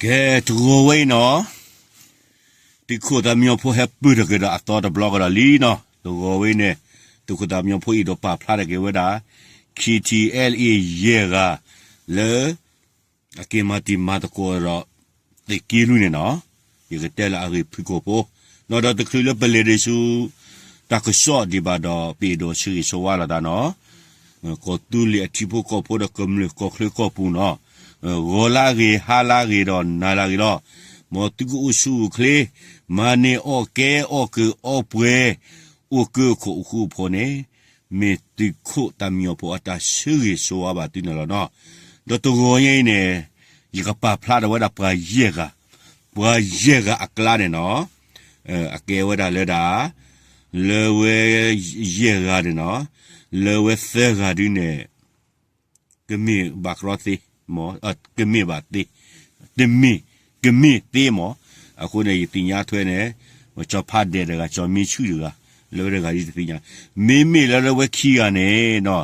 ကဲ, တဂီၤဝဲအံၤနီၤ, သုးခိၣ်သးမံညီၤဖိဟဲပၢၢ်ထီၣ်က့ၤဒီးအသီတဘျီကဒီးလံနီၤ. တဂီၤဝဲအံၤန့ၣ် သုးခိၣ်သးမံညီၤဖိအဲၣ်ဒိးပာ်ဖျါထီၣ်က့ၤဝဲဒၣ် ခံထံအဲလ်အ့ ယဲၢ်ဂၤ လၢ အက့ၤမၤတံၤမၤသကိးဒီး သုးက့လွံၢ်န့ၣ်နီၤ, ယကတဲလၢအဂ့ၢ်ဖုၣ်ကိာ်ဖိ, နီၤဒီးတချုးလၢပလဲၤဒံးဆူ တၢ်ကစီၣ်ဒံးဘၣ်ဒီး ပအဲၣ်ဒိးဆၢဂ့ၤဆၢဝါလိာ်သးနီၤ, ကီၢ်သူလ့ၤအထံဖိကီၢ်ဖိဒီးကမျၢၢ်ကီၢ်ချၢကီၢ်ပူၤနီၤ, ဂီၤလၢအဂ့ၤ ဟါလၢအဂ့ၤဒီးနၤလၢအဂ့ၤလီၤ. မ်သုကအိၣ်ဆူၣ်အိၣ်ချ့, မၤန့ၢ်အီၣ်ကဲအီၣ်ကၢအီၣ်ပှဲၤ, အိၣ်ကၢခိၣ်အိၣ်ဃူအိၣ်ဖိးန့ၣ် မ့ၢ်သုးခိၣ်သးမံညီၤဖိအတၢ်ဆၢဂ့ၤဆၢဝါဘၣ်သုန့ၣ်လီၤနီၤ. ဒီးတဂီၤညါအံၤန့ၣ် ယကပာ်ဖျါထီၣ်ဝဲဒၣ်ပှၤယဲၢ်ဂၤ, ပှၤယဲၢ်ဂၤအကျါန့ၣ်နီၤ, အကဲဝဲဒၣ်လၢဒၣ် လၢဝဲယဲၢ်ဂၤန့ၣ်နီၤ, လၢဝဲသၢဂၤဒုန့ၣ် ကမ့ၢ်ဘၣ်ကရီသ့, ကမ့ၢ်ဘၣ်သ့, တမ့ၢ်, ကမ့ၢ်သ့မး, အဃိန့ၣ် ယသ့ၣ်ညါထွဲန့ၣ် ကၠီၤဖးဒဲးတဂၤ ကၠီၤမံဆူၣ်တဂၤ, လၢဝဲတဂၤဒ်တသ့ၣ်ညါ, မ့မ့ၢ်လၢလၢဝဲခံဂၤန့ၣ်နီၤ,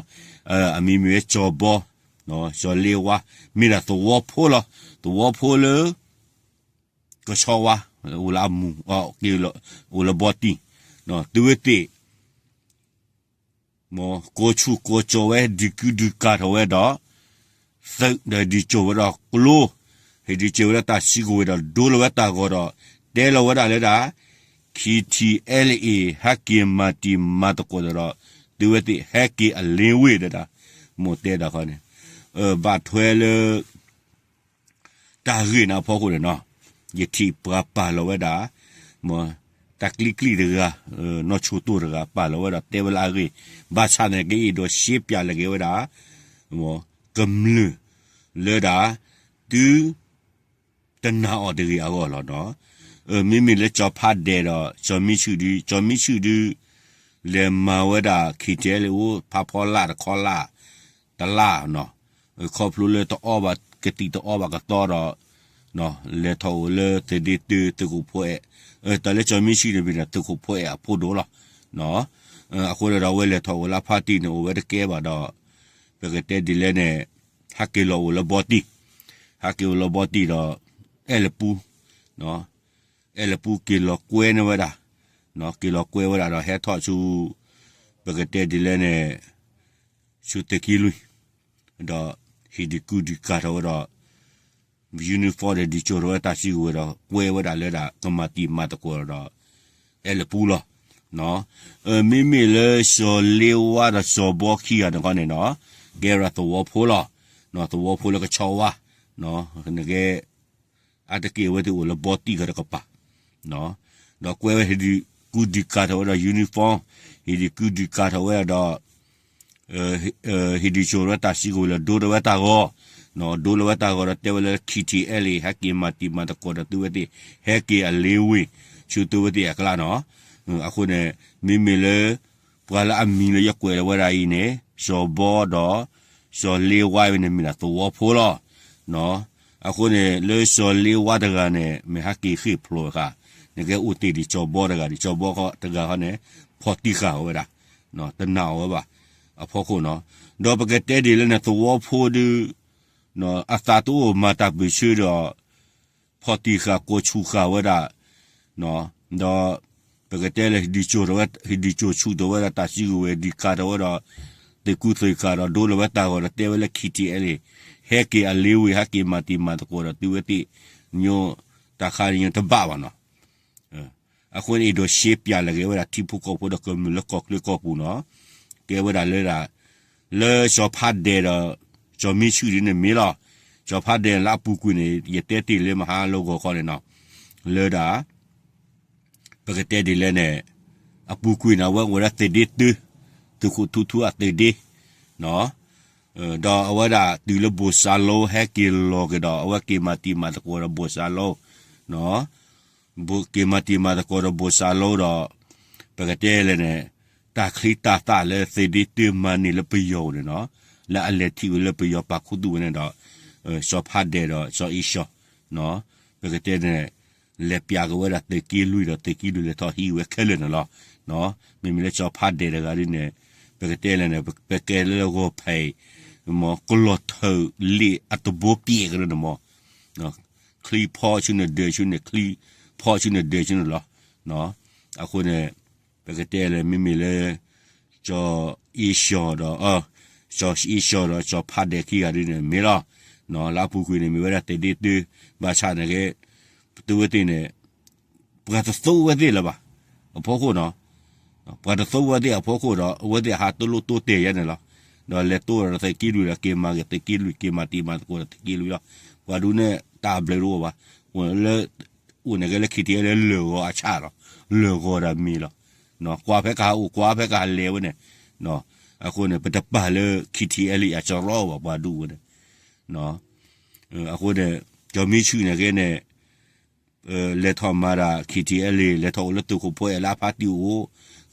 အမံၤမ့ၢ်ဝဲကၠီၤဘီ, ကၠီၤလ့ဝါ, မ့ၢ်ဒၣ်သဝီဖိလီၤ, သဝီဖိလၢ ကဆီဝါ, အိၣ်လၢအမူး, အိၣ်လၢဘီတံၢ်, သုဝဲသ့ၣ် မ်ကိးဆူၣ်ကိးကၠီၤဝဲ ဒုးကူဒုးကၤထီၣ်ဝဲဒီး သုးဒီးဒုးကၠီၤဝဲဒီးကျိ, ဟ့ၣ်ဒုးကၠီၤဝဲဒၣ်တၢ်စုကဝဲၤဒီး ဒိလီၤဝဲတၢ်ဂီၤဒီး တဲလီၤဝဲဒၣ်လၢဒၣ် ခံထံအဲလ်အ့ ဟဲက့ၤမၤတံၤမၤသကိးဒီး သုဝဲသ့ၣ်ဟဲက့ၤအလ့ဝ့ၢ်ဒီး မိၢ်တဲဒၣ်ဃီန့ၣ် ဘၣ်ထွဲလၢ တၢ်ဂ့ၢ်န့ၣ်အဖီခိၣ်န့ၣ်နီၤ, ယထံၣ်ပှၤပာ်လီၤဝဲဒၣ်, မ်တၢ်ကျံကျံတဂၤ, နီၢ်ဆိၣ်တိၢ်တဂၤ ပာ်လီၤဝဲဒီးတဲဝဲလၢအဂ့ၢ်, ဘၣ်ဆၣ်န့ၣ် ကအဲၣ်ဒိးရှဲပၠးလၢက့ၤဝဲဒၣ်, မ်ကမျၢၢ်လၢဒၣ်, သု တနာ်အီၤတဂ့ၤအဂီၢ်လီၤနီၤ. မ့မ့ၢ်လၢကၠီၤဖးဒဲးဒီး ကၠီၤမံဆူၣ်ဒု, ကၠီၤမံဆူၣ်ဒု လဲၤမၤဝဲဒၣ် ခံထံအဲလ်အ့ အိၣ်ဖးဖီလာ်တခီလာ်, တလါနီၤ, ခီဖျိလၢတအီၣ်ဘၣ်ကသံၣ်တအီၣ်ဘၣ်ကသီဒီး လဲၤထီၣ်အိၣ်လၢသဒ့တုသုးခိၣ်ဖိအဲၣ်, တၢ်လၢကၠီၤမံဆူၣ်န့ၣ်မ့ၢ်ဒၣ် သုးခိၣ်ဖိအဲၣ်အဖိဒိၣ်လီၤ. အဃိန့ၣ်ဒီး အဝဲလဲၤထီၣ်အိၣ်လၢဖါတံၢ်န့ၣ် အိၣ်ဝဲတကဲဘၣ်ဒီး ပကတဲဒ်လဲၣ်န့ၣ် ဟဲက့ၤလီၤအိၣ်လၢဘီတံၢ်, ဟဲက့ၤအိၣ်လၢဘီတံၢ်ဒီး အဲၣ်လၢပူ, အဲၣ်လၢပူက့ၤလီၤကွဲန့ၢ်ဝဲဒၣ်, က့ၤလီၤကွဲဝဲဒၣ်ဒီးဟဲထီၣ်ဆူ ပကတဲဒ်လဲၣ်န့ၣ် ဆူသုးက့လွံၢ်, ဒီးဟ့ၣ်ဒုးကူဒုးကၤထီၣ်ဝဲဒီး uniform ဒီးဒုးကၠိၤထီၣ်ဝဲတၢ်စုကဝဲၤဒီး ကွဲဝဲဒၣ်လၢဒၣ် ကမၤတံၤမၤသကိးဒီး အဲၣ်လၢပူလီၤ. မ့မ့ၢ်လၢစီၤလ့ဝါဒီးစီၤဘီခံဂၤန့ၣ်ခီန့ၣ်နီၤ, ကဲဝဲဒၣ်သဝီဖိလီၤ. သဝီဖိလၢကဆီဝါ, နကဲ အါတက့ၢ်အဝဲသ့ၣ်အိၣ်လၢဘီတံၢ်ဃီတကပၤ, ဒီးကွဲဝဲဟ့ၣ်ဒုးကူဒုးကၤထီၣ်ဝဲဒီး uniform, ဟ့ၣ်ဒုးကူဒုးကၤထီၣ်ဝဲဒီး ဟ့ၣ်ဒုးကၠိၤဝဲတၢ်စုကဝဲၤလၢဒိလီၤဝဲတၢ်ဂီၤ, ဒိလီၤဝဲတၢ်ဂီၤဒီးတဲဝဲလၢ ခံထံအဲလ်အ့ ဟဲက့ၤမၤတံၤမၤသကိးဒီးသုဝဲသ့ၣ် ဟဲက့ၤအလ့ဝ့ၢ် ဆူသုဝဲသ့ၣ်အကျါနီၤ. အဃိန့ၣ် မ့မ့ၢ်လၢ ပှၤလၢအမံၤလၢယကွဲးလီၤဝဲဒၣ်အံၤန့ၣ် စီၤဘီဒီး စီၤလ့ဝါဝဲန့ၣ်မ့ၢ်ဒၣ်သဝီဖိလီၤ. အဃိန့ၣ် လၢစီၤလ့ဝါတဂၤန့ၣ် မ့ၢ်ဟဲက့ၤဃ့ၢ်ဖျိးဃာ်, နကဲအိၣ်တ့ၢ်ဒံးစီၤဘီတဂၤဒံး စီၤဘီတဂၤဃီန့ၣ် ဖီၣ်တံၢ်ဃာ်ဝဲဒၣ်, တနာ်အီၤဝဲဘၣ် အဖီခိၣ်နီၤ. ဒီးပကတဲဒ်လဲၣ်န့ၣ် သဝီဖိဒုး အသးတအိၣ်မၤတၢ်ပၢၢ်ဆၢဒီး ဖီၣ်တံၢ်ဃာ်ကိးဆူၣ်ဃာ်ဝဲဒၣ်, ဒီး ပကတဲလၢ ဟ့ၣ်ဒုးကၠိၤထီၣ်ဝဲ ဟ့ၣ်ဒုးကၠိၤဆူၣ်ထီၣ်ဝဲဒၣ်တၢ်စုကဝဲၤ ဒုးကၤထီၣ်ဝဲဒီး သုးကူသုးကၤဒီးဒိလီၤဝဲတၢ်ဂီၤဒီးတဲဝဲလၢ ခံထံအဲလ်အ့ ဟဲက့ၤအလ့ဝ့ၢ် ဟဲက့ၤမၤတံၤမၤသကိးဒီးသုဝဲသ့ၣ်ညိ တၢ်ခါညိတဘၣ်ဘၣ်နီၤ. အဃိန့ၣ် အဲၣ်ဒိးရှဲပၠးလၢက့ၤဝဲဒၣ်ထံဖိကီၢ်ဖိဒီးကမျၢၢ်လၢကီၢ်ချၢကီၢ်ပူၤနီၤ, ကဲဝဲဒၣ်လၢဒၣ် လၢစီၤဖးဒဲးဒီး စီၤမံဆူၣ်ဒ်န့ၣ်မ့ၢ်လီၤ. စီၤဖးဒဲးလၢအပူၤကွံာ်န့ၣ် ယတဲတ့ၢ်လၢမဟါလီၤဂီၤခီန့ၣ်နီၤ, လၢဒၣ် ပကတဲဒ်လဲၣ်န့ၣ် အပူၤကွံာ်န့ၣ် အဝဲအိၣ်ဝဲဒၣ်သ့ၣ်ဒ့တု, သုးခိၣ်ထူထူအသ့ၣ်ဒ့, ဒီးအဝဲဒၣ်တုၤလၢဘိၣ်စးလိဟဲက့ၤလီၤက့ၤဒီး အဝဲက့ၤမၤတံၤမၤသကိးဒီးဘိၣ်စးလိ က့ၤမၤတံၤမၤသကိးဒီးဘိၣ်စးလိဒီး ပကတဲလဲၣ်န့ၣ် တၢ်ချံတၢ်သၣ်လၢသ့ၣ်ဒ့တုမၤန့ၢ်လၢပယီၤန့ၣ်နီၤ, လၢအလဲၤထံၣ်ဝဲလၢပယီၤပာ်ခူသူၣ်ဝဲန့ၣ်ဒီး စီၤဖးဒဲးဒီးစီၤအ့ၡီၤ ပကတဲန့ၣ် လဲၤပၠးက့ၤဝဲဒၣ်သုးက့လွံၢ်ဒီးသုးက့လွံၢ်လဲၤထီၣ်ဟံးဝဲခဲလၢာ်န့ၣ်လီၤ. မ့မ့ၢ်လၢစီၤဖးဒဲးတဂၤဒ်န့ၣ် ပကတဲလဲၣ်န့ၣ် ပကဲလၢဂီၤဖဲအံၤ မ်ကလီၤထၢၣ်လ့ၣ်အတဘိပျဲကရၢန့ၣ်မ် ချံဖီဆူန့ၣ်ဒၢးဆူန့ၣ် ချံဖီဆူန့ၣ်ဒၢးဆူန့ၣ်လီၤ. အဃိန့ၣ် ပကတဲလၢမ့မ့ၢ်လၢ ကၠီအ့ၡီၤဒီး ကၠီအ့ၡီၤဒီးကၠီဖးဒဲးခံဂၤဒ်န့ၣ်မ့ၢ်လီၤ. လၢအပူၤကွံာ်န့ၣ် မ့ၢ်ဝဲဒၣ်သုးဒ့တု ဘၣ်ဆၣ်န့ၣ်ဂ့ၤ သုဝဲသ့ၣ်န့ၣ် ပှၤတသိးဝဲသ့ၣ်လၢၤဘၣ်. အဖီခိၣ်နီၤ ပှၤတသိးဝဲသ့ၣ်အဖီခိၣ်ဒီး အဝဲသ့ၣ်ဟးတလိၣ်တိတဲာ်ယါန့ၣ်လီၤ. ဒီးလဲၤတိဒီးသုးက့လွံၢ်ဒီးက့ၤမၤက့ၤသုးက့လွံၢ် က့ၤမၤတံၤမၤသကိးဒီးသုးက့လွံၢ်လီၤ. ပှၤဒူန့ၣ်တၢ်ဘျုးတအိၣ်ဘၣ်. အိၣ်န့ၣ်ကဲလၢ ခံထံအဲလ့ၣ် လၢာ်ဂီၤအဆၣ်လီၤ. လၢာ်ဂီၤဒၣ်မ့ၤလီၤ. ကွၢ်ဖဲကဟးအိၣ်ကွၢ်ဖဲကဟးလဲၤဝဲန့ၣ် အဃိန့ၣ် ပတပာ်လၢ ခံထံအဲလ့ၣ် အစရီဘၣ် ပှၤဒူဝဲန့ၣ်. အဃိန့ၣ် ကၠီမံဆူၣ်န့ၣ်ဂ့ၤန့ၣ် လဲၤထီၣ်မၤဒၣ် ခံထံအဲလ့ၣ် လဲၤထီၣ်အိၣ်လၢသုးခိၣ်ဖိအဲၣ်လၢအဖါတံၢ်အိၣ်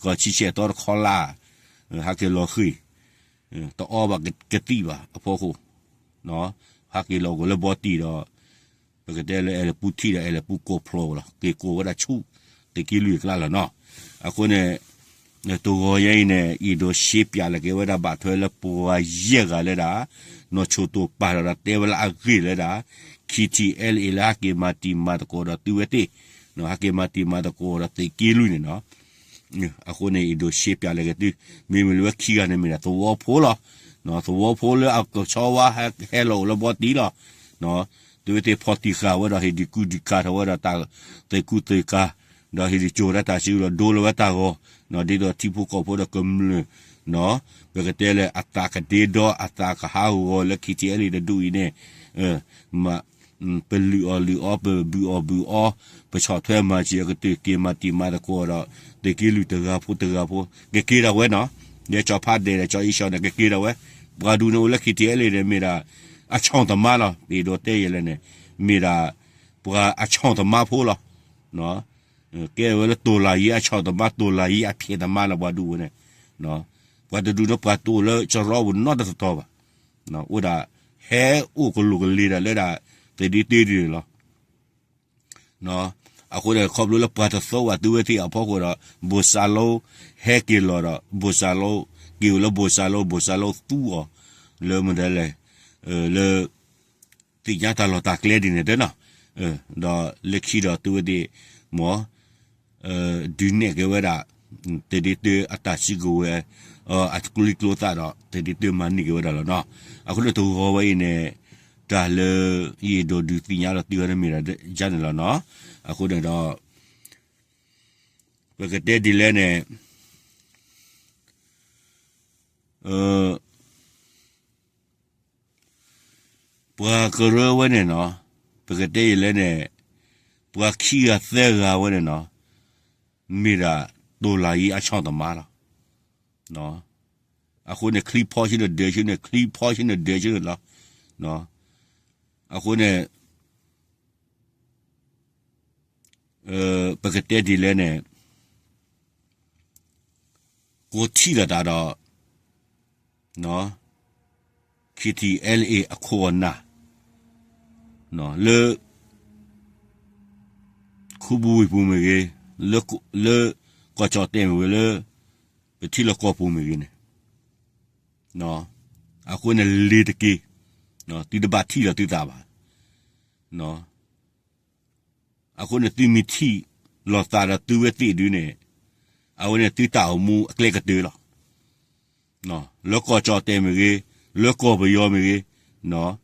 ကီၢ်ဆံဆဲးသီတခီလၢ် ဟးက့ၤလီၤဃံၤ တအီဘၣ်ကသံၣ်ဘၣ်အဖီခိၣ် ဟးက့ၤလီၤအိၣ်လၢဘီတံၢ်ဒီး ပကတဲလၢအဲၣ်လၢပူထံၣ်ဒီးအဲၣ်လၢပူကိးဖျိလီၤ က့ၤကိးဝဲဒၣ်ဆူ သုးက့လွံၢ်အကျါလီၤနီၤ. အဃိန့ၣ် တဂီၤညါအံၤန့ၣ် အံၤဒိးရှဲပၠးလၢက့ၤဝဲဒၣ်ဘၣ်ထွဲလၢပှၤယဲၢ်ဂၤလၢဒၣ် နီၢ်ဆိၣ်တိၢ်ပာ်ဒီးတဲဝဲလၢအဂ့ၢ်လၢဒၣ် ခံထံအဲလ့ၣ်လၢဟးက့ၤမၤတံၤမၤသကိးဒီးသုဝဲသ့ၣ် ဟးက့ၤမၤတံၤမၤသကိးဒီးသုးက့လွံၢ်န့ၣ်နီၤ. အဃိန့ၣ် အံၤဒိးရှဲပၠးလၢက့ၤသု မ့မ့ၢ်လၢဝဲခံဂၤန့ၣ်မ့ၢ်ဒၣ်သဝီဖိလီၤ. သဝီဖိလၢအကဆီဝါဟဲလီၤအိၣ်လၢဘီတံၢ်လီၤ. သုဝဲသ့ၣ်ဖီၣ်တံၢ်ဃာ်ဝဲဒီးဟ့ၣ်ဒုးကူဒုးကၤထီၣ်ဝဲဒီးတၢ်သုးကူသုးကၤ ဒီးဟ့ၣ်ဒုးကၠိၤဒၣ်တၢ်စုဒီးဒိလီၤဝဲတၢ်ဂီၤ ဒ်သိးထံဖိကီၢ်ဖိဒီးကမျၢၢ် ပကတဲလၢအသးကဒ့ဒီအသးကဟးဂီၤလၢ ခံထံအဲလ့ၣ် တဒူၣ်အံၤန့ၣ် ပလုၢ်အီၣ်လုၢ်အီ ပဘုၣ်အီၣ်ဘုၣ်အီ ပဆီၣ်ထွဲမၤစၢၤအကတၢၢ် က့ၤမၤတံၤမၤသကိးဒီး သုးက့လွံၢ်တဂၤဖိတဂၤဖိ ကက့ၤဒၣ်ဝဲနီၤ. လၢကၠီဖးဒဲးဒီးကၠီအ့ၡီၤန့ၣ် ကက့ၤဒၣ်ဝဲ ပှၤဒူန့ၣ်အိၣ်လၢ ခံထံအဲလ့ၣ် န့ၣ် မ့ၢ်ဒၣ် အဆီၣ်သမါလီၤ. ပအဲၣ်ဒိးတဲယဲလဲၣ်န့ၣ် မ့ၢ်ဒၣ် ပှၤအဆီၣ်သမါဖိလီၤ. ကဲဝဲလၢ တော်လှန်ရေး အဆီၣ်သမါ တော်လှန်ရေး အဖျဲးသမားလီၤ ပှၤဒူဝဲန့ၣ်. ပှၤတဒူန့ၣ်ပှၤတအိၣ်လၢစရီပူၤနီတတီၤဘၣ်. အိၣ်ဒၣ် ဟဲအိၣ်ကလိာ်ကလ့ၤဒၣ်လၢဒၣ် သုးဒ့တုဒၣ်န့ၣ်လီၤ. အဃိန့ၣ် ခီဖျိလၢပှၤတသိးဘၣ်သုဝဲသ့ၣ်အဖီခိၣ်ဒီး ဘိၣ်စၢ်လိ ဟဲက့ၤလီၤဒီး ဘိၣ်စၢ်လိ က့ၤအိၣ်လၢဘိၣ်စၢ်လိ ဘိၣ်စၢ်လိသူအီၤ လၢမတၤလဲၣ် လၢ သ့ၣ်ညါတၢ်လီၢ်တၢ်ကျဲဒ်န့ၣ်တဲနီၤ. ဒီးလၢခံဒီးသုဝဲသ့ၣ် မ် ဒုးနဲၣ်က့ၤဝဲဒၣ် သုးဒ့တုအတၢ်စုကဝဲၤ အကျိချံကျိသၣ်ဒီး သုးဒ့တုမၤန့ၢ်က့ၤဝဲဒၣ်လီၤနီၤ. အဃိန့ၣ်တဂီၤဝဲအံၤန့ၣ် တၢ်လၢ ယအဲၣ်ဒိးဒုးသ့ၣ်ညါဒီးသုဝဲန့ၣ်မ့ၢ်ဒၣ်ယါန့ၣ်လီၤနီၤ. အဃိန့ၣ်ဒီး ပကတဲဒ်လဲၣ်န့ၣ် ပှၤကရၢဝဲန့ၣ်နီၤ, ပကတဲယလဲၣ်န့ၣ်, ပှၤခံဂၤသၢဂၤဝဲန့ၣ်နီၤ, မ့ၢ်ဒၣ် တော်လှန်ရေး အဆီၣ်သမါလီၤ. အဃိန့ၣ် ချံဖီဆူန့ၣ်ဒၢးဆူန့ၣ်, ချံဖီဆူန့ၣ်ဒၢးဆူန့ၣ်လီၤ. အဃိန့ၣ် ပကတဲဒ်လဲၣ်န့ၣ်, ကိးထံၣ်လိာ်သးဒီး KTLA အခိၣ်အနၢ် လၢ ခူပူၤဝ့ၢ်ပူၤမ့ၢ်ဂ့ၤ, လၢ ကီၢ်ကၠီၣ်တဲာ်မ့ၢ်ဂ့ၤ, လၢ ပထံလီၢ်ကီၢ်ပူၤမ့ၢ်ဂ့ၤန့ၣ်, အဃိန့ၣ်လ့ၤတက့ၢ်. သုတဘၣ်ထံၣ်လိာ်သုသးဘၣ်. အဃိန့ၣ်သုမ့ၢ်ထံၣ်လိာ်သးဒီးသုဝဲသ့ၣ်ဒုန့ၣ်, အဝဲန့ၣ်သုတၢ်အိၣ်မူအကျဲကတၢၢ်လီၤ. လၢကီၢ်ကၠီၣ်တဲာ်မ့ၢ်ဂ့ၤ, လၢကီၢ်ပယီၤမ့ၢ်ဂ့ၤ,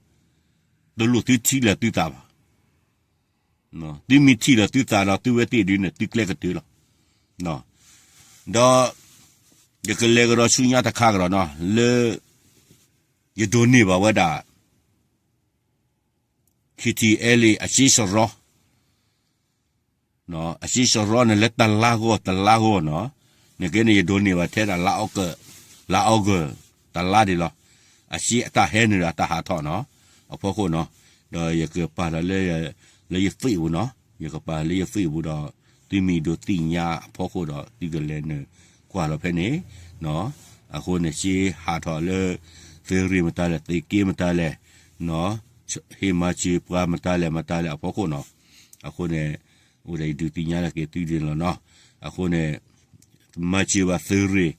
တလိၣ်သုထံၣ်လိာ်သုသးဘၣ်. သုမ့ၢ်ထံၣ်လိာ်သုသးဒီးသုဝဲသ့ၣ်ဒုန့ၣ် သုကျဲကတၢၢ်လီၤ. ဒီး ယကလဲၤကဒီးဆူညါတခါကဒီးနီၤ, လၢ ယဒိးန့ၢ်ဘၣ်ဝဲဒၣ် KTLA အစ့စရီ, အစ့စရီန့ၣ် လၢတလါဂီၢ်တလါဂီၢ်နီၤ, နကဲန့ၣ် ယဒိးန့ၢ်ဘၣ်ထဲဒၣ် လါအီကူး တလါဒ်လီၤ. အစ့အတၢ်ဟဲနုာ်ဒီးတၢ်ဟးထီၣ်နီၤ, အဖီခိၣ်နီၤ, ဒီးယကပာ်လီၤလၢ လၢယFacebookပူၤနီၤ, ယကပာ်လၢယFacebookပူၤဒီး သုမ့ၢ်ဒိးသ့ၣ်ညါအဖီခိၣ်ဒီး သုကလဲၤနုာ်ကွၢ်လီၤဖဲန့ၣ် အဃိန့ၣ် စ့ဟးထီၣ်လၢ သုးရ့ၣ်မတၤလဲၣ်, သုးက့မတၤလဲၣ်, ဟ့ၣ်မၤစၢၤပှၤမတၤလဲၣ် မတၤလဲၣ်အဖီခိၣ်နီၤ, အဃိန့ၣ် အိၣ်ဒီးယဒုးသ့ၣ်ညါလၢက့ၤသုဒ်န့ၣ်လီၤနီၤ. အဃိန့ၣ် မၤစၢၤဘၣ်သုးရ့ၣ်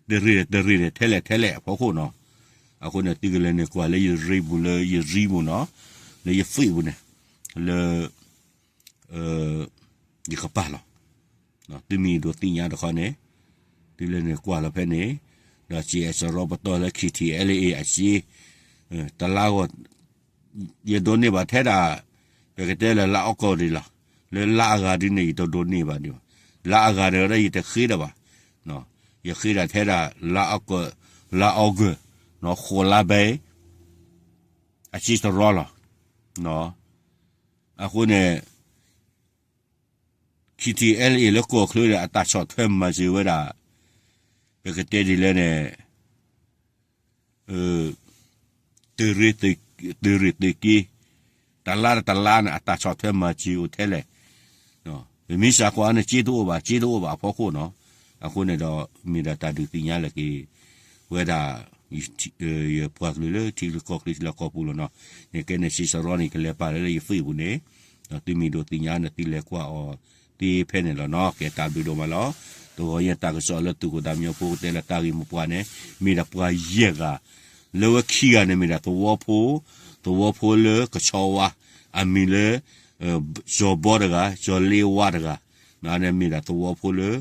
တရ့ၣ်တရ့ၣ်န့ၣ် ထဲလဲၣ်ထဲလဲၣ်အဖီခိၣ်နီၤ, အဃိန့ၣ် သုကလဲၤနုာ်ကွၢ်လၢယရ့ပူၤ လၢယရ့ပူၤနီၤ, လၢယFacebookပူၤန့ၣ် လၢ ယကပာ်လီၤ. သုမ့ၢ်ဒိးသ့ၣ်ညါတခီန့ၣ် သုလဲၤနုာ်ကွၢ်လီၤဖဲန့ၣ်, ဒီးစံးအဲၣ်စရီပတီၢ်လၢ K T L A အစ့ တလါဂီၢ် ယဒိးန့ၢ်ဘၣ်ထဲဒၣ် ပကတဲလၢလါအီကူးဒံးလီၤ. လၢလါအဂၤဒ်န့ၣ် ယတဒိးန့ၢ်ဘၣ်ဒံးဘၣ်. လါအဂၤန့ၣ်ဒီးယတဃ့ဒံးဘၣ်. ယဃ့ဒၣ်ထဲဒၣ် လါအီကူး, လါအီကူး, ဃိးလါဘဲ အစ့စရီလီၤ. အဃိန့ၣ် K T L A လၢကီၢ်ချၢန့ၣ် အတၢ်ဆီၣ်ထွဲမၤစၢၤဝဲဒၣ် ပကတဲဒ်လဲၣ်န့ၣ် သုးရ့ၣ်သုးက့ တလါတလါန့ၣ် အတၢ်ဆီၣ်ထွဲမၤစၢၤအိၣ်ထဲလဲၣ်. ပမ့ၢ်စးကွၢ်န့ၣ် စ့တအိၣ်ဘၣ်, စ့တအိၣ်ဘၣ်အဖီခိၣ်နီၤ. အဃိန့ၣ်ဒီး မ့ၢ်ဒၣ်တၢ်ဒုးသ့ၣ်ညါလၢက့ၤ ဝဲဒၣ် ယပှၤကလုာ်လၢထံချၢကီၢ်ချၢလၢကီၢ်ပူၤလီၤနီၤ. န့ၣ်ကဲန့ၣ် စံးစရီန့ၣ် ကလဲၤပာ်လၢလၢယ Facebook န့ၣ်, ဒီးသုမ့ၢ်ဒိးသ့ၣ်ညါန့ၣ် သုလဲၤကွၢ်အီၤသ့ဖဲန့ၣ်လီၤနီၤ. ကဲတၢ်ဘျုးဒိၣ်မးလီၤ. တဂီၤညါတၢ်ကစီၣ်လၢသုးခိၣ်သးမံဖိကတဲလၢတၢ်ဂ့ၢ်မိၢ်ပှၢ်န့ၣ် မ့ၢ်ဒၣ်ပှၤယဲၢ်ဂၤ, လၢဝဲခံဂၤန့ၣ်မ့ၢ်ဒၣ်သဝီဖိ, သဝီဖိလၢကဆီဝါ, အမံၤလၢ စီၤဘီတဂၤ, စီၤလ့ဝါတဂၤ, န့ၣ်မ့ၢ်ဒၣ်သဝီဖိလၢ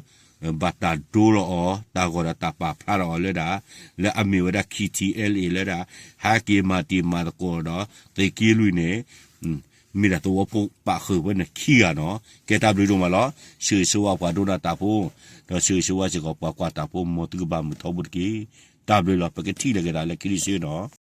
ဘၣ်တၢ်ဒိလီၤအီၤ တၢ်ဂီၤဒီးတၢ်ပာ်ဖျါထီၣ်အီၤလၢဒၣ် လၢအမ့ၢ်ဝဲဒၣ် K T L A လၢဒၣ် ဟဲက့ၤမၤတံၤမၤသကိးဒီး သုးက့လွံၢ်န့ၣ် မ့ၢ်ဒၣ်သဝီဖိပာ်ဃုာ်ဝဲန့ၣ်ခံဂၤနီၤ. ကဲတၢ်ဘျုးဒိၣ်မးလီၤ. ဆၢဂ့ၤဆၢဝါပှၤဒိကနၣ်တၢ်ဖိ, ဒီးဆၢဂ့ၤဆၢဝါစ့ၢ်ကီးပှၤကွၢ်တၢ်ဖိ မ်သုကဘၣ်မုာ်ထီဘိတက့ၢ်. တၢ်ဘျုးလီၤ. ပကထံၣ်လိာ်က့ၤဒၣ်လၢခံတစုနီၤ.